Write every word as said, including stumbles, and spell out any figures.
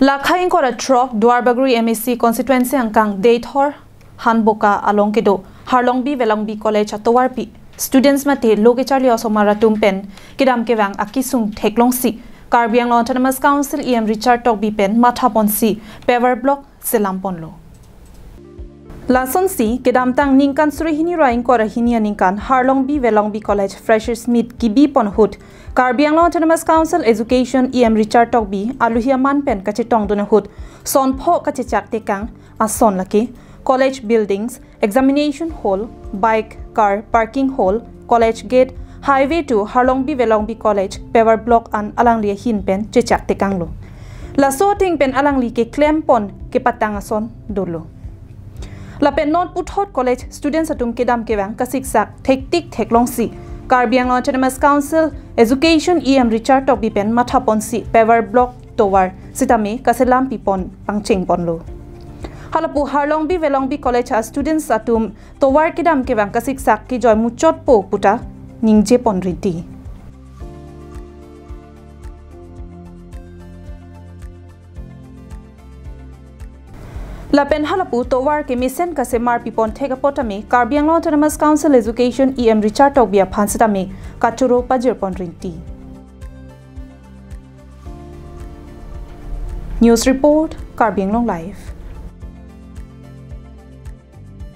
Lakha ingkoi ra throk Duarbagori M A C constituency angkang Deithor Hanboka along kedo Harlongbi Velongbi College atovarpi students mate lo kecharli osomar atum pen kedam kevang akesung theklongsi Karbi Anglong Autonomous Council E M Richard Tokbi pen mathaponsi paver block selam ponlo. Lasonsi kedamtang ningkan suri hini ra ingkoi ra hini aningkan Harlongbi Velongbi College Freshers Meet kebi pon ahut Karbi Anglong Autonomous Council Education E M Richard Tokbi aluhi aman pen kachetongdun ahut sonpho kachechak tekang ason lake college buildings, examination hall, bike, car parking hall, college gate, highway to Harlongbi Velongbi College paver block an alangli ahin pen chechak tekanglo. Laso ateng pen alangli keklem pon kepatang ason dolo. Lapen non puthot college students atum kedam kevang kasiksak thektik theklongsi Karbi Anglong Autonomous Council Education E M Richard Tokbi pen mathaponsi paver block tovar sitame kaselam pipon pangcheng ponlo. Halapu Harlongbi Velongbi College a students atum tovar kedam kevang kasiksak kejoi muchotpo puta ningje pon rinti. Lapen halapu tovar kemesen kasemar pipon thek apot tame Karbi Anglong Autonomous Council Education E M Richard Tokbi aphan sitame kachoro pajir pon rinti. News report, Karbi Anglong Live.